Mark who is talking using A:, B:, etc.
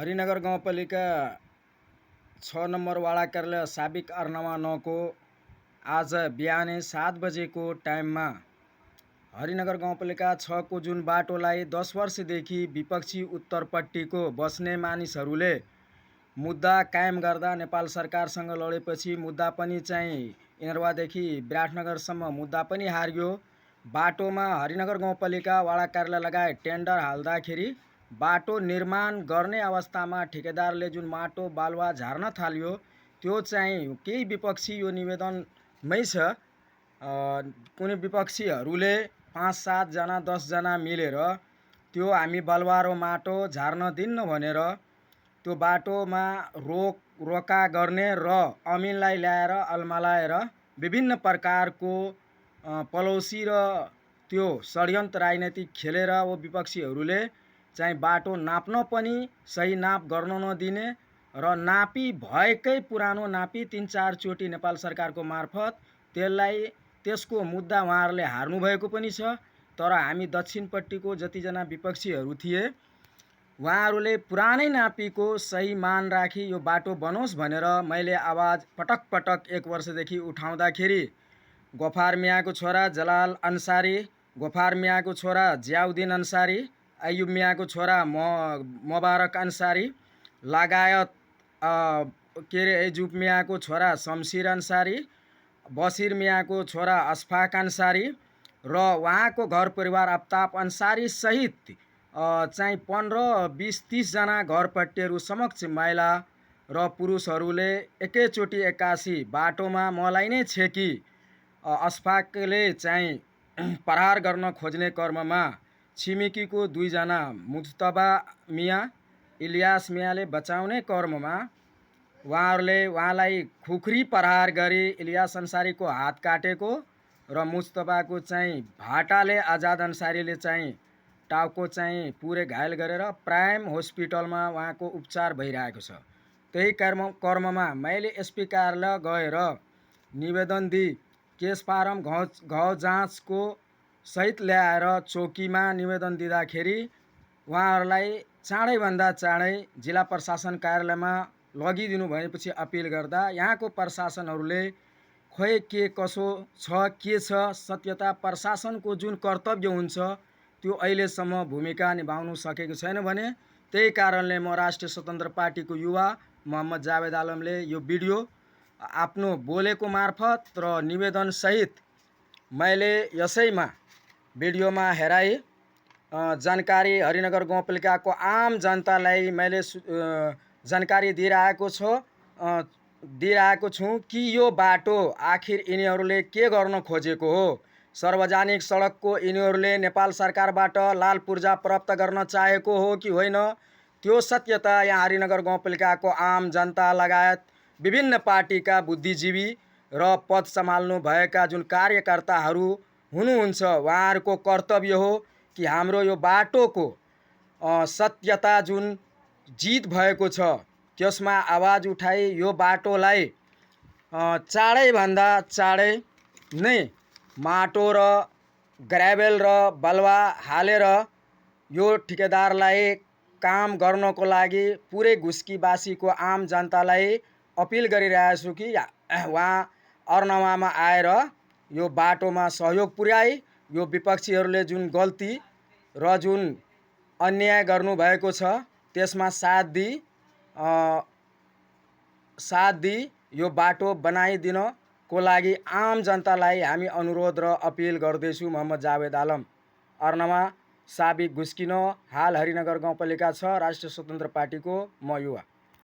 A: हरिनगर गाउँपालिका 6 नम्बर वाडा कार्यालय साबिक अर्नामा 9 को आज बिहानै 7 बजेको टाइममा हरिनगर गाउँपालिका 6 को जुन बाटोलाई 10 वर्षदेखि विपक्षी उत्तरपट्टिको बस्ने मानिसहरूले मुद्दा कायम गर्दा नेपाल सरकारसँग लडेपछि मुद्दा पनि चाहिँ इनरवादेखि विराटनगरसम्म मुद्दा पनि हारियो। बाटोमा हरिनगर गाउँपालिका वाडा कार्यालय लगायत टेन्डर हाल्दाखेरि बाटो निर्माण गर्ने अवस्थामा ठेकेदारले जुन माटो बालुवा झार्न थाल्यो त्यो चाहिँ केही विपक्षी यो निवेदनमै छ। कुनै विपक्षीहरूले 5-7 जना 10 जना मिलेर त्यो हामी बालुवा र माटो झार्न दिन्न भनेर त्यो बाटोमा रोका गर्ने र अमिनलाई ल्याएर अल्मलाएर विभिन्न प्रकारको पलौसी र त्यो षड्यन्त्र राजनीति खेलेर वो विपक्षीहरूले चाहिँ बाटो नाप्न पनि सही नाप गर्न नदिने र नापी भएकै पुरानो नापी 3-4 चोटि नेपाल सरकारको मार्फत त्यसको मुद्दा उहाँहरूले हार्नु भएको पनि छ। तर हामी दक्षिणपट्टिको जतिजना विपक्षीहरू थिए उहाँहरूले पुरानै नापीको सही मान राखी यो बाटो बनोस् भनेर मैले आवाज पटक पटक 1 वर्षदेखि उठाउँदाखेरि गफार मियाको छोरा जलाल अन्सारी, गफार मियाको छोरा जियाउद्दिन अन्सारी, अयुब मियाको छोरा मुबारक अन्सारी लगायत एजुब मियाको छोरा शमशिर अन्सारी, बसिर मियाको छोरा अशफाक अन्सारी र उहाँको घर परिवार आफ्ताब अन्सारी सहित चाहिँ 15-20-30 जना घरपट्टिहरू समक्ष महिला र पुरुषहरूले एकैचोटि 81 बाटोमा मलाई नै छेकी अशफाकले चाहिँ प्रहार गर्न खोज्ने क्रममा छिमेकीको 2 जना मुस्तबा मिया इलियास मियाले बचाउने क्रममा उहाँलाई खुख्री प्रहार गरी इलियास अन्सारीको हात काटेको र मुस्तबाको चाहिँ भाटाले आजाद अन्सारीले चाहिँ टाउको चाहिँ पुरै घायल गरेर प्राइम हस्पिटलमा उहाँको उपचार भइरहेको छ। त्यही क्रममा मैले एसपी कार्यालय गएर निवेदन दिई केस फारम घाउ जाँचको सहित ल्याएर चौकीमा निवेदन दिँदाखेरि उहाँहरूलाई चाँडैभन्दा चाँडै जिल्ला प्रशासन कार्यालयमा लगिदिनु भएपछि अपिल गर्दा यहाँको प्रशासनहरूले खोइ के कसो छ के छ सत्यता प्रशासनको जुन कर्तव्य हुन्छ त्यो अहिलेसम्म भूमिका निभाउनु सकेको छैन भने त्यही कारणले म राष्ट्रिय स्वतन्त्र पार्टीको युवा मोहम्मद जावेद आलमले यो भिडियो आफ्नो बोलेको मार्फत र निवेदन सहित मैले यसैमा भिडियोमा हेराई जानकारी हरिनगर गाउँपालिकाको आम जनतालाई मैले जानकारी दिइरहेको छु कि यो बाटो आखिर यिनीहरूले के गर्न खोजेको हो। सार्वजनिक सडकको यिनीहरूले नेपाल सरकारबाट लाल पूर्जा प्राप्त गर्न चाहेको हो कि होइन त्यो सत्यता यहाँ हरिनगर गाउँपालिकाको आम जनता लगायत विभिन्न पार्टीका बुद्धिजीवी र पद सम्हाल्नु भएका जुन कार्यकर्ताहरू हुनुहुन्छ उहाँहरूको कर्तव्य हो कि हाम्रो यो बाटोको सत्यता जुन जित भएको छ त्यसमा आवाज उठाई यो बाटोलाई चाँडैभन्दा चाँडै नै माटो र ग्राभेल र बालुवा हालेर यो ठेकेदारलाई काम गर्नको लागि पुरै घुस्कीबासीको आम जनतालाई अपिल गरिरहेको छु कि उहाँ अर्नवामा आएर यो बाटोमा सहयोग पुर्याई यो विपक्षीहरूले जुन गल्ती र जुन अन्याय गर्नुभएको छ त्यसमा साथ दिई यो बाटो बनाइदिनको लागि आम जनतालाई हामी अनुरोध र अपिल गर्दैछु। मोहम्मद जावेद आलम, अर्नमा साबिक घुस्किनो, हाल हरिनगर गाउँपालिका 6 राष्ट्रिय स्वतन्त्र पार्टीको म युवा।